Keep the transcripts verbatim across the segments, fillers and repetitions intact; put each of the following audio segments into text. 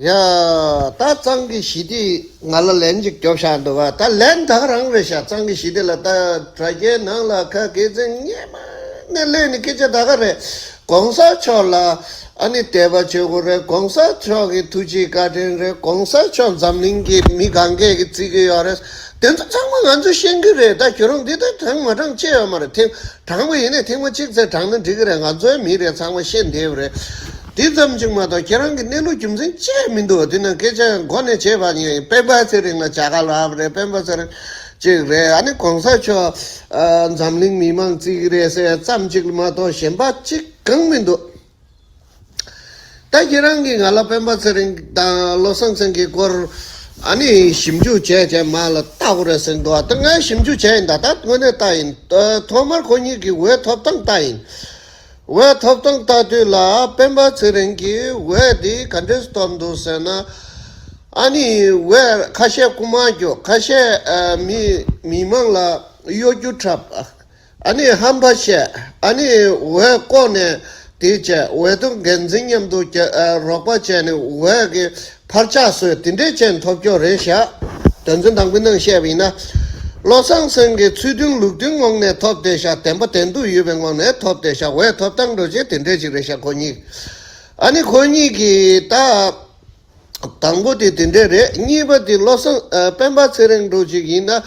ཡ། ད་གཙང་གི་ཞི་བདེ་ང་ལ་ལན་ཅིག་རྒྱོབ་བཞག་འདུག་བ། ད་ལན་ད་ག་རང་རེད་ཤག། གཙང་གི་ཞི་བདེ་ལ་ད་དྲ་རྒྱའི་ནང་ལ་ཁ་སྐད་ཚན་སྔས་མ་ནས་སླེབས་ནས་སྐད་ཆ་ད་ག་རེད། གོང་ས་མཆོག་ལ་ཨ་ནི་དད་པ་བྱེད་དགོས་རེད། གོང་ས་མཆོག་གི་ཐུགས་རྗེ་བཀའ་དྲིན་རེད། གོང་ས་མཆོག་འཛམ་གླིང་གི་མི་གང་གས་ཀྱི་བརྩི་གི་ཡོད་རེད། དེ་ཚོ་ཚང་མ་ང་ཚོས་ཤེས་ཀྱི་རེད། ད་ཁྱོད་རང་འདི་ལྟར་དྲང་མ་དྲང་ཅི་ཡོད་མ་རེད། ཐེངས་དྲང་པ་ཡིན་ནའི་ཐེངས་མ་གཅིག་ཙམ་དྲང་ན་འགྲིག་གི་རེད། ང་ཚོའི་མི་རེད། ཚང་མ་ཤེས་བསྡད་པ་རེད། དེ་ཙམ་གཅིག་མ་གཏོགས་ཁྱེད་རང་གི་གནས་ལུགས་རྒྱུ་མཚན་ཅི་ཡང་མི་འདུག། དེ་ནང་སྐད་ཆ་མགོ་ནས་བྱས་པ་ཡིན། སྤེན་པ་ཚེ་རིང་ལ་བྱ་དགའ་ལབ་རེད། སྤེན་པ་ཚེ་རིང་གཅིག་རེད། ཨ་ནི་གོང་ས་མཆོག་ཨ་འཛམ་གླིང་མི་མང་བརྩི་གི་རེད་ཟེར་ཙམ་གཅིག་མ་གཏོགས་གཞན་པ་གཅིག་གང་མི་འདུག། ད་ཁྱེད་རང་གིས་ང་ལ་སྤེན་པ་ཚེ་རིང་དང་བློ་བཟང་སེང་གེའི་སྐོར་ཨ་ནི་ཞིབ་འཇུག་བྱས་བྱས་མར་ལ་བལྟ་དགོས་རེད་ཟེར་འདུག། ད་ངས་ཞིབ་འཇུག་བྱས་ཡིན། ད་ད་དངོས་གནས་ལྟ་ཡིན། ཐོག་མར་ཁོ་གཉིས་ཀྱི་འོས་ཐོབ་སྟངས་ལྟ་ཡིན། འོས་ཐོབ་སྟངས་ལྟ་དུས་ལ་སྤེན་པ་ཚེ་རིང་གིས་འོས་འདི་ག་འདྲས་ཐོབ་འདུག་ཟེར་ན། ཨ་ནི་འོས་ཁ་ཤས་རྐུ་མ་རྒྱོབ། ཁ་ཤས་ཨ་མི་མི་མང་ལ་གཡོ་སྒྱུ་འཁྲབ། ཨ་ནི་ཧམ་པ་བཤད། ཨ་ནི་འོས་བསྐོ་ནས་དེ་བྱས། འོས་བསྡུ་འགན་འཛིན་མཉམ་དུ་རྒྱ་ཨ་རོགས་པ་བྱས་ནས་འོས་ཀྱི་ཕར་ཆག་བཟོས། དེ་འདྲས་བྱས་ནས་ཐོབ་སྐྱོ་རེད་ཤག། དོན་ཚན་དང་པོའི་ནང་བཤད་པ་ཡིན་ན། བློ་བཟང་སེང་གེ་ཚུལ་མཐུན་ལུགས་མཐུན་ངང་ནས་ཐོབ་བསྡད་ཤག། བདེན་པ་བདེན་ཐུག་ཡོད་པའི་ངང་ནས་ཐོབ་བསྡད་ཤག། འོས་ཐོབ་སྟངས་འདྲ་ཅིག་དེ་འདྲས་ཅིག་རེད་ཤག། ཁོ་གཉིས། ཨ་ནི་ཁོ་གཉིས་ཀྱིས་ད་དང་པོ་དེ་དེ་འདྲས་རེད། གཉིས་པ་དེ་བློ་བཟང་ཨ་སྤེན་པ་ཚེ་རིང་འདྲ་ཅིག་ཡིན་ན་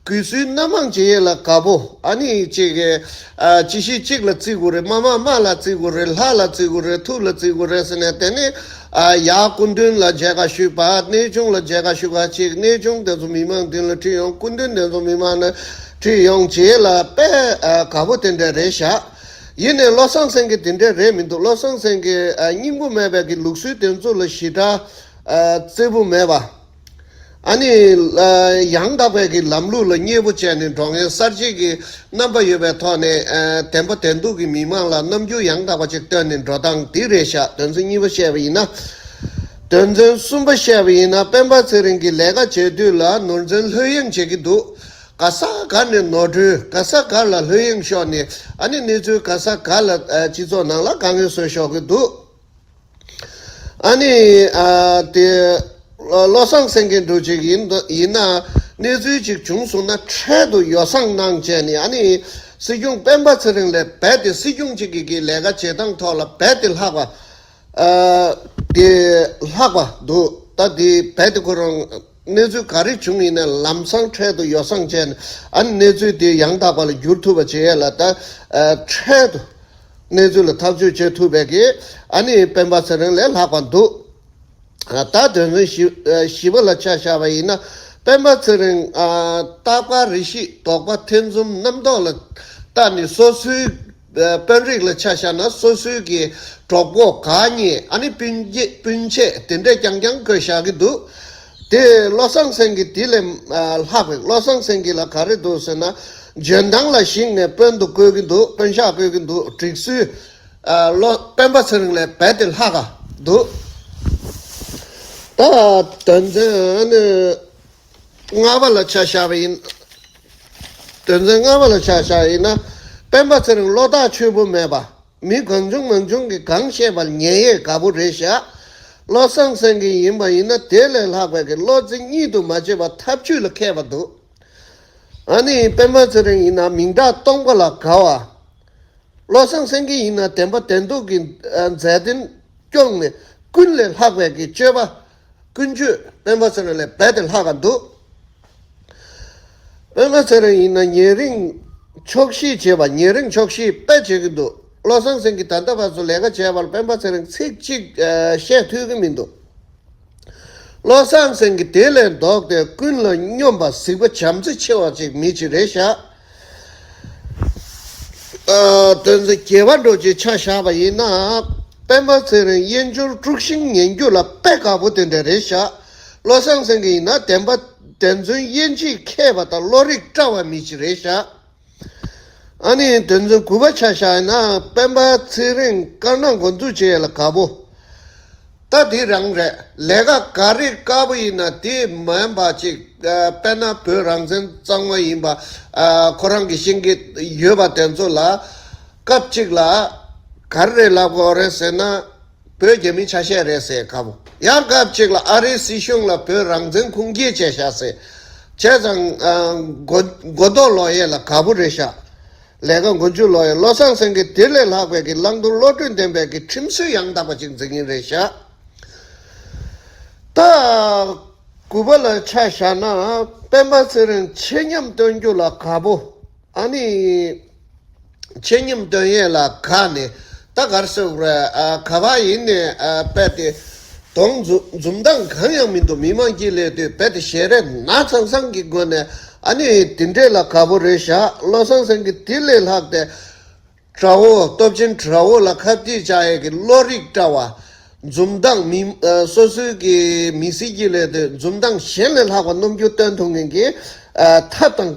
གུས་བསུའི་སྣ་མང་བྱེད་ཡས་ལ་དགའ་པོ། ཨ་ནི་ཅིག་གི་ཨ་ཅི་ཞིག་གཅིག་ལ་བརྩི་དགོས་རེད། མ་མ་མ་ལ་བརྩི་དགོས་རེད། ལྷ་ལ་བརྩི་དགོས་རེད། ཐུགས་ལ་བརྩི་དགོས་རེད་ཟེར་ནས། དེ་ནས་ཨ་ཡར་སྐུ་མདུན་ལ་མཇལ་ཁ་ཞུས་པ། གནས་ཆུང་ལ་མཇལ་ཁ་ཞུ་ག་ཅིག། གནས་ཆུང་དེ་ཚོ་མི་མང་མདུན་ལ་ཁྲིད་ཡོང་། སྐུ་མདུན་དེ་ཚོ་མི་མང་ལ་ཁྲིད་ཡོང་བྱས་ལ་དཔེ་ཨ་དགའ་པོ་དེ་འདྲས་རེད་ཤག། ཡིན་ནའི་བློ་བཟང་སེང་གེ་དེ་འདྲས་རེད་མི་འདུག། བློ་བཟང་སེང་གེ་ཨ་སྙིང་པོ་མེད་པའི་གི་ལུགས་སྲོལ་དེ་ཚོ་ལ་ཞེ་དྲག་ཨ་བརྩེ་པོ་མེད་པ། ཨ་ནི་ཨ་ཡང་དག་པའི་གི་ལམ་ལུགས་ལ་མཉེས་པོ་བྱས་ནས་འགྲོ་མཁན། གསར་བརྗེ་གི་རྣམ་པ་ཡོད་པའི་ཐོག་ནས་ཨ་བདེན་པ་བདེན་ཐུག་གི་མི་མང་ལ་རྣམ་འགྱུར་ཡང་དག་པ་ཅིག་སྟོན་ནས་འགྲོ་སྟངས་དེ་རེད་ཤག། དོན་ཚན་གཉིས་པ་བཤད་པ་ཡིན་ན། དོན་ཚན་གསུམ་པ་བཤད་པ་ཡིན་ན། སྤེན་པ་ཚེ་རིང་གིས་ལས་ཀ་བྱེད་དུས་ལ་ནོར་འཛིན་ལྷོད་གཡེང་བྱེད་ཀྱི་འདུག། ག་ས་ག་ནས་ནོར་འཁྲུལ། ག་ས་ག་ལ་ལྷོད་གཡེང་ཤོར་ནས། ཨ་ནི་གནས་ཚུལ་ག་ས་ག་ལ་ཨ་སྤྱི་ཚོགས་ནང་ལ་དཀའ་ངལ་བཟོ་ཤོར་གྱི་འདུག། ཨ་ནི་ཨ་དེ་བློ་བཟང་སེང་གེ་འདྲ་ཅིག་ཡིན་ཡིན་ན། གནས་ཚུལ་ཅིག་བྱུང་སོང་ན་འཕྲལ་དུ་ཡོ་བསྲང་གནང་བྱས་ནས། ཨ་ནི་སྲིད་སྐྱོང་སྤེན་པ་ཚེ་རིང་ལ་རྦད་དེ། སྲིད་སྐྱོང་གཅིག་གི་གི་ལས་ཀ་བྱེད་སྟངས་ཐོག་ལ་རྦད་དེ་ལྷག་པ། ཨ་དེ་ལྷག་པ་འདུག། ད་དེ་རྦད་དེ་ཁོ་རང་གནས་ཚུལ་ག་རེ་བྱུང་ཡིན་ན་ལམ་སང་འཕྲལ་དུ་ཡོ་བསྲང་བྱས་ནས། ཨ་ནི་གནས་ཚུལ་དེ་ཡང་དག་པ་ལ་བསྒྱུར་ཐུབ་པ་བྱེད་ཡས་ལ། ད་ཨ་འཕྲལ་དུ་གནས་ཚུལ་ལ་ཐག་གཅོད་བྱེད་ཐུབ་པའི་གི་ཨ་ནི་སྤེན་པ་ཚེ་རིང་ལས་ལྷག་པ་འདུག། ཨ་ད་དོན་ཚན་བཞི་ཨ་བཞི་པ་ལ་ཆ་བཞག་པ་ཡིན་ན། སྤེན་པ་ཚེ་རིང་ཨ་རྟག་པར་རེ་ཞིག་དོགས་པ་ཐེ་ཚོམ་རྣམ་རྟོག་ལ་ལྟ་ནས། སོ་སོའི་ཨ་དཔོན་རིགས་ལ་ཆ་བཞག་ན་སོ་སོའི་གི་གྲོགས་པོ་གང་ཉེ། ཨ་ནི་སྤུན་མཆེད་སྤུན་མཆེད་དེ་འདྲས་རྐྱང་རྐྱང་བསྐོས་བཞག་གི་འདུག། དེ་བློ་བཟང་སེང་གེ་དེ་ལས་ཨ་ལྷག་པའི། བློ་བཟང་སེང་གེ་ལ་ག་རེ་འདུག་ཟེར་ན། འཇོན་ཐང་ལ་གཞིགས་ནས་དཔོན་དུ་བསྐོས་ཀྱི་འདུག། དཔོན་ཤག་བསྐོས་ཀྱི་འདུག། སྒྲིག་སྲོལ་ཨ་བློ་སྤེན་པ་ཚེ་རིང་ལས་རྦད་དེ་ལྷག་ག་འདུག། ད་དོན་ཚན་ནི་ལྔ་པ་ལ་ཆ་བཞག་པ་ཡིན། དོན་ཚན་ལྔ་པ་ལ་ཆ་བཞག་ཡིན་ན། སྤེན་པ་ཚེ་རིང་བློ་ཐག་ཆོད་པོ་མེད་པ། མི་གང་བྱུང་མང་བྱུང་གིས་གང་བཤད་པ་ཉན་ཡས་དགའ་པོ་རེད་ཤག། བློ་བཟང་སེང་གེ་ཡིན་པ་ཡིན་ན་དེ་ལས་ལྷག་པའི་གི་བློ་རྩེ་གཉིས་དུ་མ་བྱེད་པ་ཐབས་ཇུས་ལ་མཁས་པ་འདུག། ཨ་ནི་སྤེན་པ་ཚེ་རིང་ཡིན་ན་མིང་གྲགས་སྟོང་པ་ལ་དགའ་བ། བློ་བཟང་སེང་གེ་ཡིན་ན་བདེན་པ་བདེན་ཐུག་གི་ཨ་མཛད་བརྟན་སྐྱོང་ནས་ཀུན་ལས་ལྷག་པའི་གི་སྤྱོད་པ། ཀུན་སྤྱོད་སྤེན་པ་ཚེ་རིང་ལས་རྦད་དེ་ལྷག་ག་འདུག། སྤེན་པ་ཚེ་རིང་ཡིན་ན་ཉེ་རིང་ཕྱོགས་བཞི་བྱེད་པ། ཉེ་རིང་ཕྱོགས་བཞི་དཔེ་བྱེད་ཀྱི་འདུག། བློ་བཟང་སེང་གེ་ད་ལྟ་བར་དུ་ལས་ཀ་བྱས་པར་སྤེན་པ་ཚེ་རིང་ཚིག་གཅིག་ཨ་བཤད་ཐུབ་ཀྱི་མི་འདུག། བློ་བཟང་སེང་གེ་དེ་ལས་ལྡོག་སྟེ་ཀུན་ལ་སྙོམས་པ། གཟིགས་པ་བྱམས་བརྩེ་ཆེ་བ་ཅིག་མི་ཅིག་རེད་ཤག། ཨ་དོན་ཚན་བརྒྱད་པ་འདྲ་ཅིག་ཆ་བཞག་པ་ཡིན་ན། སྤེན་པ་ཚེ་རིང་དབྱེན་སྦྱོར་དཀྲུག་ཤིང་ཉན་རྒྱུ་ལ་དཔེ་དགའ་པོ་དེ་འདྲ་རེད་ཤག། བློ་བཟང་སེང་གེ་ཡིན་ན་བདེན་པ་བདེན་རྫུན་དབྱེ་འབྱེད་མཁས་པ་དང་བློ་རིག་བཀྲ་བ་མི་ཅིག་རེད་ཤག། ཨ་ནི་དོན་ཚན་དགུ་པ་ཆ་བཞག་ཡིན་ན། སྤེན་པ་ཚེ་རིང་དཀར་ནག་འགོ་འཛུགས་བྱེད་ཡས་ལ་དགའ་པོ། ད་དེ་རང་རེད། ལས་ཀ་ག་རེ་དཀར་པོ་ཡིན་ན་དེ་མ་ཡིན་པ་ཅིག། ཨ་དཔེར་ན་བོད་རང་བཙན་གཙང་མ་ཡིན་པ། ཨ་ཁོ་རང་གིས་ཤེས་ཀྱི་ཡོད་པ་དེ་ཚོ་ལ། སྐབས་གཅིག་ལ་ག་རེ་རེད་ལབ་དགོས་རེད་ཟེར་ན། བོད་རྒྱ་མིའི་ཆ་ཤས་རེད་ཟེར་དགའ་པོ། ཡང་སྐབས་གཅིག་ལ་ཨ་རིའི་སྲིད་གཞུང་ལ་བོད་རང་བཙན་ཁུངས་སྐྱེལ་བྱས་བཞག་ཟེར། བྱས་ཙང་ཨ་མགོ་མགོ་ཐོག་ལོག་ཡས་ལ་དགའ་པོ་རེད་ཤག་ལས་ཀ་མགོ་མཇུག་ལོག་ཡས། བློ་བཟང་སེང་གེ་དེ་ལས་ལྷག་པའི་གི་བླང་དོར་བློ་གྲོས་ལྡན་པའི་གི་ཁྲིམས་སྲོལ་ཡང་དག་པ་ཅིག་འཛིན་གྱིན་རེད་ཤག་ད་དགུ་པ་ལ་ཆ་བཞག་ན་སྤེན་པ་ཚེ་རིང་ཆེད་མཉམ་སྟོན་རྒྱུ་ལ་དགའ་པོ། ཨ་ནི་ཆེད་མཉམ་སྟོན་ཡས་ལ་དགའ་ནས། ད་གར་སོགས་ར་ཨ་ག་བ་ཡིན་ནས་ཨ་དཔེ་དེ་གདོང་འཛུམ་འཛུམ་མདངས་གང་ཡང་མི་འདུག་མི་མང་གིས་ལས་དུས་དཔེ་དེ་ཞལ་རས་ན་ཚང་ཚང་གི་སྒོ་ནས། ཨ་ནི་དེ་འདྲས་ལ་དགའ་པོ་རེད་ཤག་བློ་བཟང་སེང་གེ་དེ་ལས་ལྷག་སྟེ། དགྲ་བོ་སྟོབས་ཆེན་དགྲ་བོ་ལ་ཁ་གཏད་བཅག་ཡས་ཀྱི་བློ་རིག་བཀྲ་བ། འཛུམ་མདངས་མི་ཨ་སོ་སོའི་གི་མི་ཚེ་གི་ལས་དེ་འཛུམ་མདངས་གཞན་ལས་ལྷག་པ་རྣམ་འགྱུར་སྟོན་ཐུབ་མཁན་གྱི་ཨ་ཐབས་དང་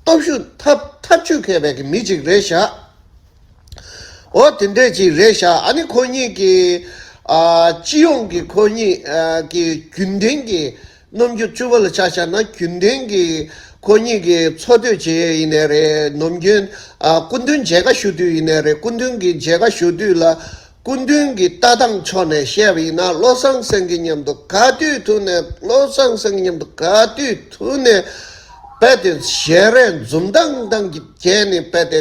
སྟོབས་ཤུགས་ཐབས་ཐབས་ཇུས་མཁས་པའི་གི་མི་ཅིག་རེད་ཤག་འོ་དེ་འདྲས་ཅིག་རེད་ཤག་ཨ་ནི་ཁོ་གཉིས་ཀྱི་ཨ་སྤྱི་ཡོངས་ཀྱི་ཁོ་གཉིས་ཨ་གི་རྒྱུན་ལྡན་གྱི་རྣམ་འགྱུར། བཅུ་པ་ལ་ཆ་བཞག་ན་རྒྱུན་ལྡན་གྱི་ཁོ་གཉིས་ཀྱི་འཚོ་སྡོད་བྱེད་ཡས་ཡིན་ནའི་རེད། ནམ་རྒྱུན་ཨ་སྐུ་མདུན་མཇལ་ཁ་ཞུ་དུས་ཡིན་ནའི་རེད། སྐུ་མདུན་གྱི་མཇལ་ཁ་ཞུ་དུས་ལ་སྐུ་མདུན་གྱི་ལྟ་སྟངས་ཕྱོགས་ནས་བཤད་པ་ཡིན་ན། བློ་བཟང་སེང་གེ་མཉམ་དུ་ག་དུས་ཐུག་ནས། བློ་བཟང་སེང་གེ་མཉམ་དུ་ག་དུས་ཐུག་ནས་རྦད་དེ་ཞལ་རས་འཛུམ་མདངས་མདངས་ཀྱིས་བརྒྱན་ནས་རྦད་དེ་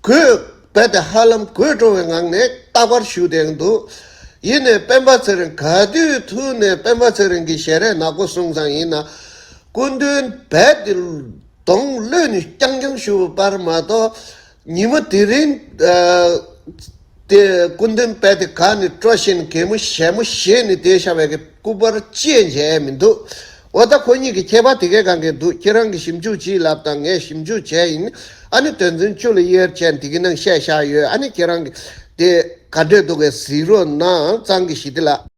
དགོད། རྦད་དེ་ཧ་ལམ་དགོད་བྲོ་བའི་ངང་ནས་རྟག་པར་བཞུགས་བསྡད་འདུག་ཡིན་ནའི་སྤེན་པ་ཚེ་རིང་ག་དུས་ཐུག་ནས་སྤེན་པ་ཚེ་རིང་གི་ཞལ་རས་ནག་པོ་སོང་ཙང་ཡིན་ན། སྐུ་མདུན་རྦད་དེ་གདོང་ལྷོད་ནས་རྐྱང་རྐྱང་བཞུགས་པ་པར་མ་གཏོགས། ཉི་མ་དེ་རིང་ཨ་དེ་སྐུ་མདུན་རྦད་དེ་ག་ནས་སྤྲོ་བཞིན་གད་མོ་ཞལ་མོ་བཞད་ནས་བསྡད་བཞག་པའི་གི་སྐུ་པར་ཅིག་མཇལ་མི་འདུག་འོ་ད་ཁོ་གཉིས་ཀྱི་ཁྱད་པར་དེ་གའི་གང་གའི་འདུག་ཁྱེད་རང་གིས་ཞིབ་འཇུག་ཅིག་ལབ་དང་། ངས་ཞིབ་འཇུག་བྱས་ཡིན། ཨ་ནི་དོན་ཚན་བཅུ་ལ་དབྱེ་བྱས་འདི་གི་ནང་བཤད་བཞག་ཡོད། ཨ་ནི་ཁྱེད་རང་གིས་དེ་ག་འདྲས་འདུག་གས་གཟིགས་རོགས་གནང་། གཙང་གི་ཞི་བདེ་ལགས།